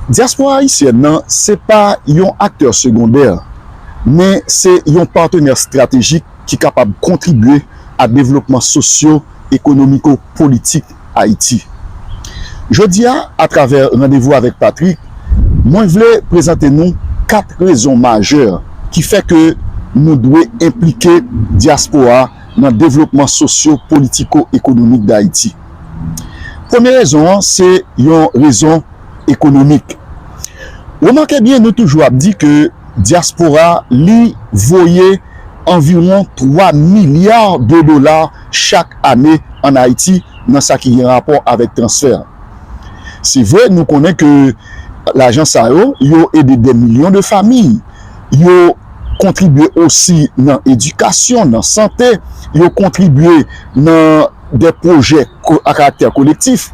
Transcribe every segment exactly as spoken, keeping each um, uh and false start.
Dyaspora ayisyèn nan se pa yon aktè segondè, men se yon patnè estratejik ki kapab kontribye a devlopman sosyo-ekonomiko-politik Ayiti. Jodi a, atravè Randevou avèk Patrick, mwen vle prezante nou kat rezon majè ki fè ke nou dwe enplike dyaspora nan devlopman sosyo-politiko-ekonomik Dayiti. Premye rezon an, se yon rezon ekonomik. Remake byen, nou toujou ap di ke dyaspora, li voye anviwon twa milya de dola chak ane ann Ayiti nan sa ki gen rapò avèk transfè. Se vre, nou konnen ke lajan sa yo, yo ede dè milyon de fanmi. Yo kontribye osi nan edikasyon, nan sante, yo kontribye nan dè pwojè ko-, a karaktè kolektif.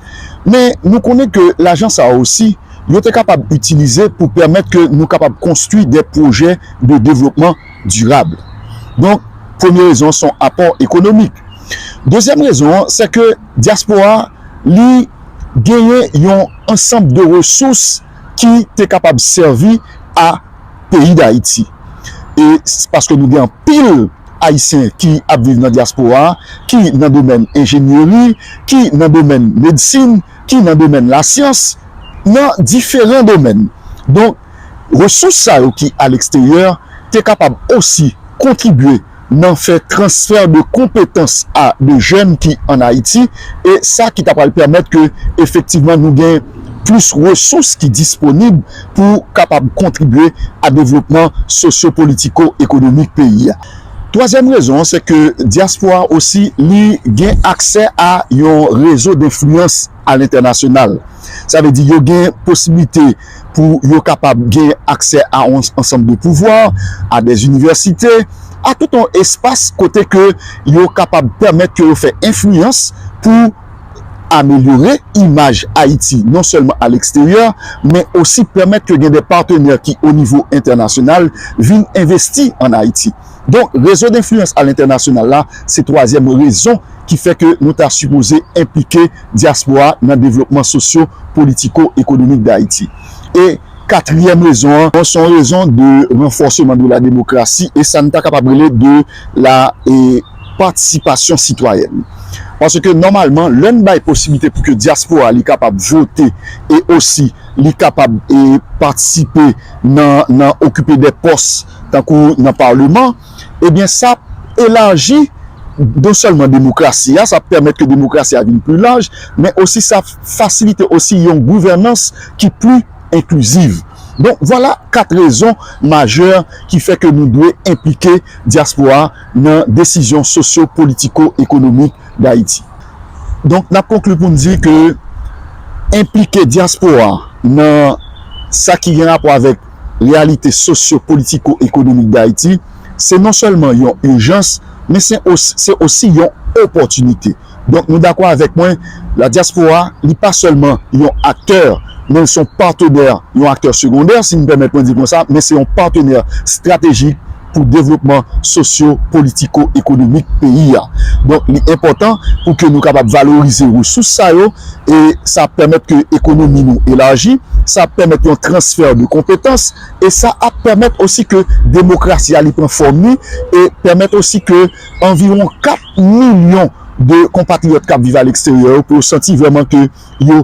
Men nou konnen ke lajan sa yo osi, yo te kapab itilize pou pèmèt ke nou kapab konstwi dè pwojè de devlopman dirab. Donk, premye rezon, se yon apò ekonomik. Dezyèm rezon an, se ke dyaspora, li genyen yon ansanm de resous ki te kapab sèvi a peyi Dayiti. E s-, paske nou gen anpil Ayisyen ki ap viv nan dyaspora, ki nan domèn enjenyeri, ki nan domèn medsin, ki nan domèn lasyans, nan diferan domèn. Donk, resous sa yo ki a leksteryè te kapab osi kontribye nan fè transfè de konpetans a de jèn ki ann Ayiti, e sa ki ta pral pèmèt ke efektivman nou gen plis resous ki disponib pou kapab kontribye a devlopman sosyo-politiko-ekonomik peyi a. Twazyèm rezon an, se ke dyaspora osi, li gen aksè a yon rezo denfliyans alentènasyonal. Sa vle di, yo gen posiblite pou yo kapab gen aksè a yon ansanm de pouvwa, a dè inivèsite, a tout yon espas kote ke yo kapab pèmèt ke yo fè enfliyans pou amelyore imaj Ayiti, non sèlman a leksteryè, men osi pèmèt ke gen dè patnè ki o nivo entènasyonal vin envesti ann Ayiti. Donk, rezo denfliyans alentènasyonal la, se twazyèm rezon ki fè ke nou ta sipoze enplike dyaspora nan devlopman sosyo-politiko-ekonomik Dayiti. E katriyèm rezon an, se yon rezon de ranfòseman de la demokrasi, e sa n ta kapab rele de la, e, patisipasyon sitwayèn. Paske nòmalman, lè n bay posiblite pou ke dyaspora li kapab vote e osi li kapab, e, patisipe nan, nan okipe de pòs tankou nan palman, ebyen, sa ap elaji non sèlman demokrasi a, sa ap pèmèt ke demokrasi a vin pli laj, men osi sa ap fasilite osi yon gouvènans ki pli enkliziv. Donk, vwala kat rezon majè ki fè ke nou dwe enplike dyaspora nan desizyon sosyo-politiko-ekonomik Dayiti. Donk, n ap konkli pou n di ke enplike dyaspora nan sa ki gen rapò avèk reyalite sosyo-politiko-ekonomik Dayiti, se non sèlman yon ijans, men se os-, se osi yon opòtinite. Donk, nou dakò avèk mwen, la dyaspora, li pa sèlman yon aktè, men l se yon patnè, yon aktè segondè, si n pèmèt mwen di konsa, men se yon patnè estratejik pou devlopman sosyo-politiko-ekonomik peyi a. Donk, li enpòtan pou ke nou kapab valorize resous sa yo, e sa ap pèmèt ke ekonomi nou elaji, sa ap pèmèt yon transfè de konpetans, e sa ap pèmèt osi ke demokrasi a li pran fòm li, e pèmèt osi ke anviwon kat milyon de konpatriyòt k ap viv aleksteryè yo pou yo santi vrèman ke yo,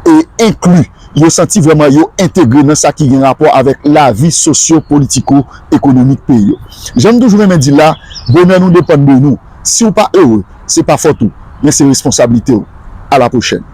e, enkli, yo santi vrèman yo entegre nan sa ki gen rapò avèk lavi sosyo-politiko-ekonomik peyi yo. Jan m toujou renmen di l la, bonè nou depann de nou. Si w pa ere, se pa fòt ou, men se responsablite w. A la pwochèn.